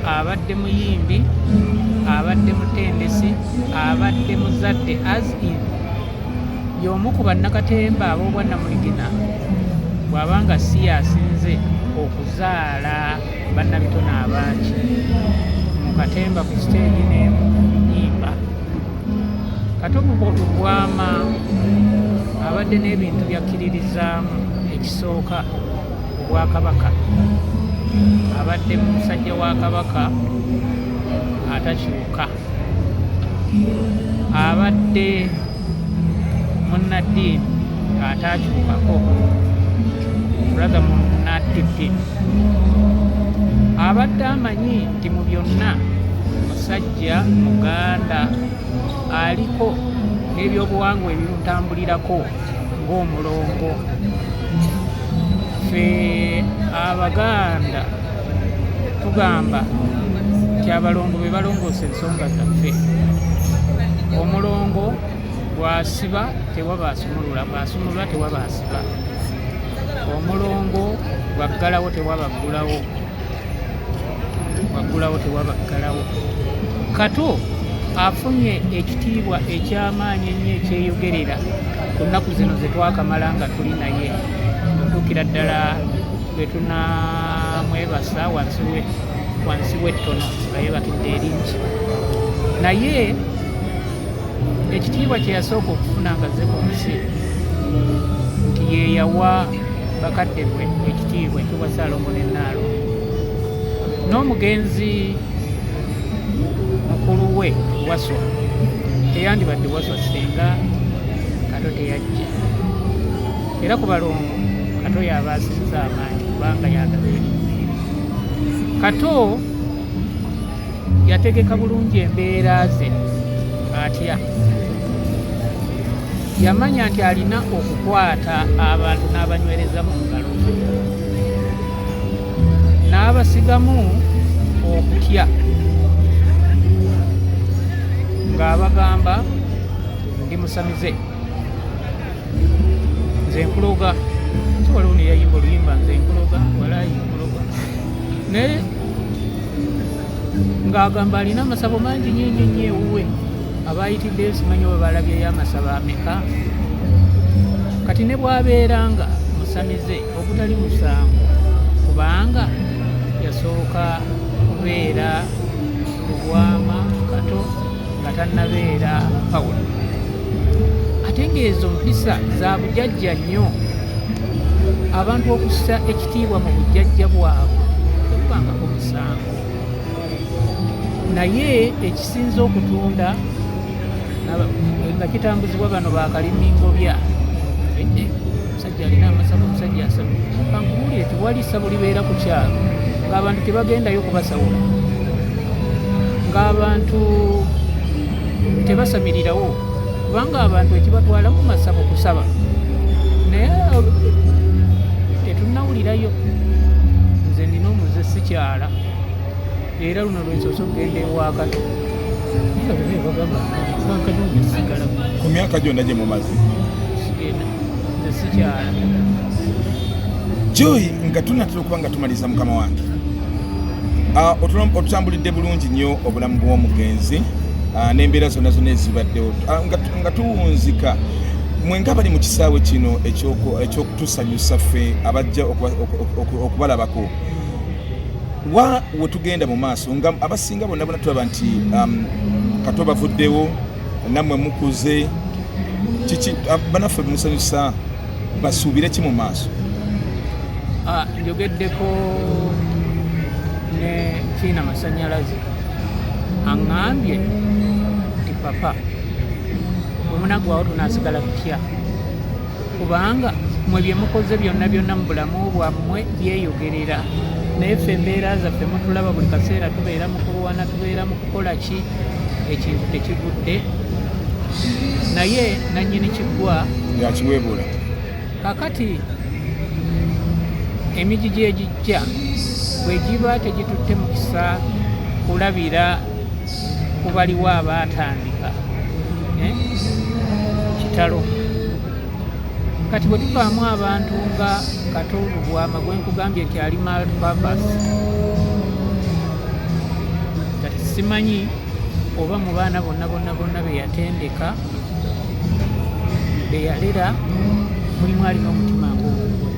Abadde muyimbi, abadde mutendesi, abadde muzadde, as in y'omu ku bannakatemba ab'obwannamunigina, bw'aba nga si y'asinze okuzaala bannabitone abangi mu katemba ku siteegi ne mu nnyimba. Kato Lubwama abadde n'ebintu by'akkiririzaamu. Ekisooka, Obwakabaka. Abadde musajja wa Kabaka atakyuka. Abadde munnaddiini ataakyukako, brother munnaddiini. Abadde amanyi nti mu byonna musajja Muganda aliko n'ebyobuwangwa ebimutambulirako ng'omulongo. Ffe Abaganda tugamba nti abalongo be balongoosa ensonga zaffe. Omulongo bw'asiba tewaba asumulula, bw'asumulula tewaba asiba. Omulongo bw'aggalawo tewaba aggulawo, bw'aggulawo tewaba aggalawo. Kato afunye ekitiibwa eky'amaanyi ennyo ekyeyogerera ku nnaku zino ze twakamala nga tuli naye okutuukira ddala lwe tunamwebasa wansi w'ettono nga yeebakidde eringi. Naye ekitiibwa kye yasooka okufuna nga azze ku nsi nti ye yawa bakadde bwe ekitiibwa eky'obwa Ssaalongo ne Nnaalongo n'omugenzi mukulu we Waswa teyandibadde Waswa singa Kato teyajja. Era ku balongo Kato y'aba asinze amaanyi kubanga y'agaba erinnya. Kato yategeka bulungi embeera ze atya? Yamanya nti alina okukwata abantu n'abanywereza mu ngalo n'abasigamu okutya ng'abagamba ndi musamize nze nkuloga. Si waliwo neyayimba oluyimba nze nkuloga, walayi nkuloga, naye ng'agamba alina amasabo mangi nnyo nnyo nnyo ewuwe. Abayitiddeyo simanyi oba balabyeyo amasabo ameka. Kati ne bw'abeera nga musamize ogutali musango, kubanga yasooka kubeera Lubwama Kato nga tannabeera Pawulo, ate ng'ezo mpisa za bujajja nnyo. Abantu okussa ekitiibwa mu bujjajja bwabwe tekubangako musango, naye ekisinze okutunda nga kitambuzibwa bano bakalimingobya, omusajja alina amasabo, omusajja asaba. Kankubuulire, tewali ssabo libeera ku kyalo ng'abantu tebagendayo kubasawula, ng'abantu tebasamirirawo, kubanga abantu ekibatwala mu masabo kusaba, naye tetunnawulirayo. Nze nina omuze, sikyala, era luno lwensoose okugenda ewakato. Bagamba bankanyonge sigala. Ku myaka gyonna gye mumaze? Sigenda, nze sikyala. Joy, nga tunatera okuba nga tumaliza, mukama wange, otutambulidde bulungi nnyo obulamu bw'omugenzi n'embeera zonna zonna ezibaddewo. Nga tuwunzika, mwe nga bali mu kisaawe kino ekyokutusanyusa ffe abajja okubalabako, wa we tugenda mu maaso nga abasinga bonna bonna tulaba nti Kato bavuddewo, nammwe mukuze, kiki banaffe musanyusa basuubire ki mu maaso? Njogeddeko ne Fiina Masanyalaze, aŋŋambye nti papa bwe munaggwawo tunaasigala tutya, kubanga mwe bye mukoze byonna byonna mu bulamu bwammwe byeyogerera, naye ffe embeera zaffe mutulaba, buli kaseera tubeera mu kulwana, tubeera mu kukola ki, ekintu tekigudde, naye nannyini kiggwa yakiweebula. Kakati emigigi egijja bwe giba tegitutte mukisa kulabira ku baliwo abaatandika, eh? Kitalo. Kati bwe tuvaamu abantu nga Kato Lubwama gwe nkugambye nti ali multipurpose. Simanyi oba mu baana bonna bonna bonna be yatendeka, be yalera, mulimu alina omutima ng'ogugwe.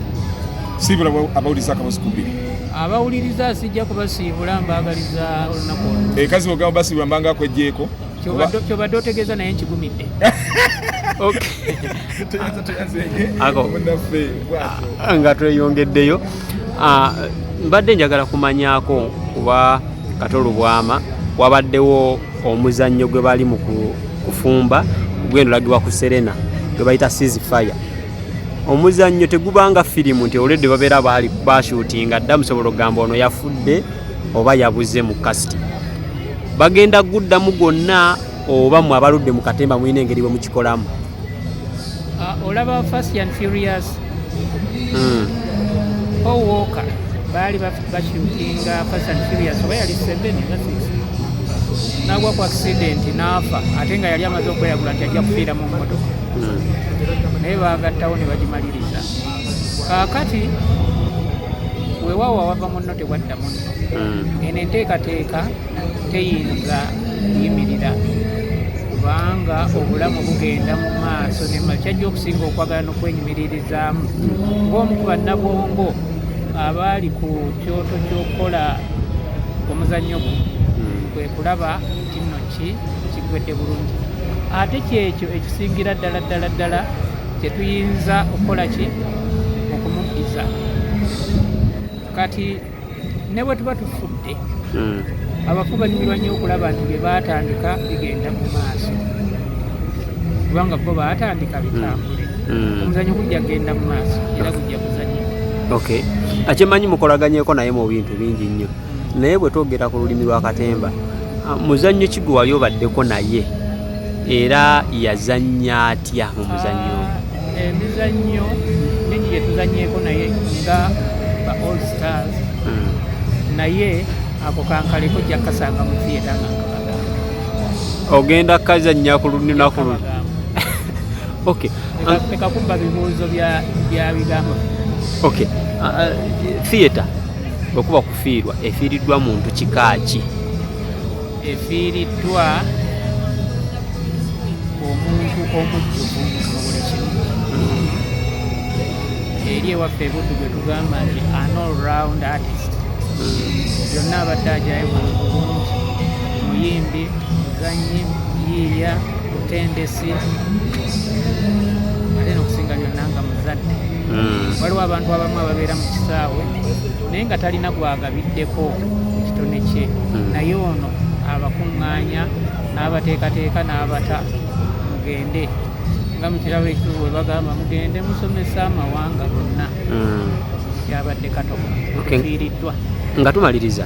Siibula abawuliriza akabozi ku bbiri. Abawuliriza sijja kubasiibula, mbaagaliza olunaku olwo. Ekazi bwogamba basiibula mbanga akweggyeko. Kyobadde otegeeza, naye nkigumidde. Ako. Munaffe bwatyo. Nga tweyongeddeyo, mbadde njagala kumanyako kuba Kato Lubwama wabaddewo omuzannyo gwe bali mu kufumba gugenda olagibwa ku Serena gwe bayita Ceasefire. Omuzannyo tegubanga firimu nti olwedde babeera baali bashootinga dda, musobola okugamba ono yafudde oba yabuze mu cast. Bagenda guddamu gwonna oba mwe abaludde mu katemba mulina engeri bwe mukikolamu? Olaba Fast and Furious? Paul Walker baali bashootinga Fast and Furious, oba yali 7 oba 6, nagwa ku accident n'afa, ate nga yali amaze okweyagula nti ajja kufiira mu mmotoka, naye baagattawo ne bagimaliriza. Kaakati weewaawo awava munno tewadda munno. Eno enteekateeka teyinza kuyimirira kubanga obulamu bugenda mu maaso nema kyajja okusinga okwagala n'okwenyumiririzaamu ng'omu ku bannabwongo abaali ku kyoto ky'okukola omuzannyo guno, kwe kulaba nti nno ki kiggwedde bulungi, ate kyekyo ekisingira ddala ddala ddala kyetuyinza okukola ki okumuddiza. Kati ne bwe tuba tufudde, abafu banyumirwa nnyo okulaba nti bye baatandika bigenda mu maaso, kubanga bo baatandika bitambule. Omuzannyo gujja kugenda mu maaso era gujja kuzannyibwa. Okay, akyemanyi mukolaganyeko naye mu bintu bingi nnyo, naye bwe twogera ku lulimi lwa katemba, muzannyo ki gwe wali obaddeko naye era yazannya atya mu muzannyo ogwo? Emizannyo mingi gye tuzannyeeko naye nga ba All Stars, naye ako kankaleko, ojja kukasanga mu theatre nga nkabagamba. Ogenda kazannya ku lunaku luno? Nkabagamba. Okay. Leka kubba bibuuzo bya bigambo. Okay, theatre bwe kuba kufiirwa, efiiriddwa muntu kika ki? Efiiriddwa omuntu omujjuvu mu buli kimu. Eri ewaffe ebuddu gwe tugamba nti an all round artist, byonna abadde ajayo bulungi, muyimbi, muzannyi, muyiiya, mutendesi, ate n'okusinga byonna nga muzadde. Waliwo abantu abamu ababeera mu kisaawe naye nga talina gwagabiddeko mu kitone kye, naye ono abakuŋŋaanya n'abateekateeka n'abata, mugende, nga mu kirabo ekituufu bwe bagamba, mugende musomese amawanga gonna. Yabadde Kato. Tufiiriddwa. Nga tumaliriza,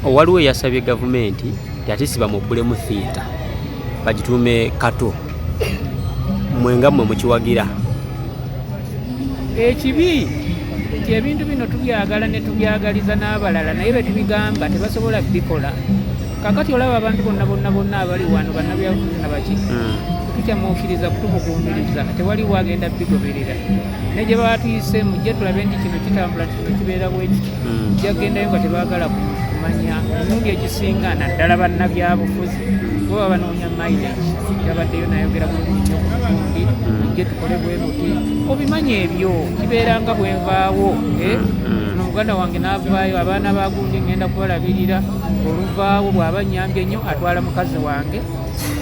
waliwo eyasabye gavumenti nti ate si bamubbulemu theatre bagituume Kato. Mmwe nga mmwe mukiwagira? Ekibi nti ebintu bino tubyagala ne tubyagaliza n'abalala, naye be tubigamba tebasobola bikola. Kakati olaba abantu bonna bonna bonna abali wano, bannabyabufuzi nabaki, tukyamuukiriza kutubuguumiriza, tewaliwo agenda bigoberera. Ne gye baba tuyise, mujje tulabe nti kino kitambula, kino kibeera bwe kiti, jja kugendayo nga tebaagala kumanya. Emirundi egisinga naddala bannabyabufuzi bo baba banoonya mileage. Yabaddeyo nayogera bulungi nnyo ku gundi, mujje tukole bwe buti. Obimanyi ebyo kibeera nga bwenvaawo, eh? Ono muganda wange n'avaayo, abaana ba gundi ngenda kubalabirira. Oluvaawo bw'aba nnyambye nnyo atwala mukazi wange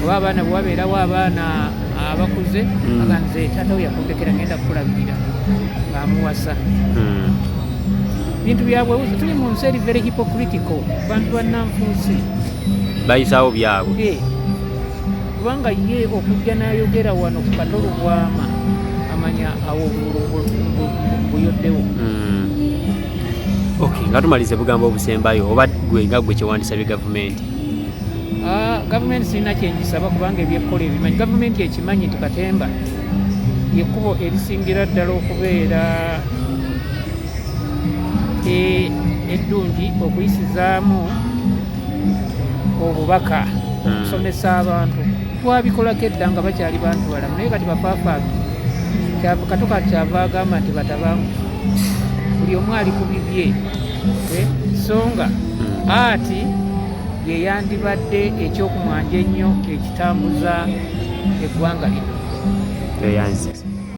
oba abaana, bwe wabeerawo abaana abakuze, aga nze taata we yakundekera, ngenda kukulabirira, ng'amuwasa. Bintu byabwewuzi, tuli mu nsi eri very hypocritical, bantu bannanfuusi. Bayisaawo byabwe. Kubanga ye okujja n'ayogera wano ku Kato Lubwama, amanya awo buyoddewo. Okay, nga tumalize, bugambo obusembayo oba gwe nga gwe kyewandisabye gavumenti? Gavumenti sirina kyengisaba kubanga ebyekola ebimanyi. Gavumenti ekimanyi nti katemba yekkubo erisingira ddala okubeera eddungi okuyisizaamu obubaka, okusomesa abantu. Twabikolako edda nga bakyali bantu balamu, naye kati bafaafaabi. Kato kati kyava agamba nti batabangu, buli omu ali ku bibye. So nga ati Ye yandibadde ekyokumwanja ennyo ekitambuza eggwanga lino. Eyanze.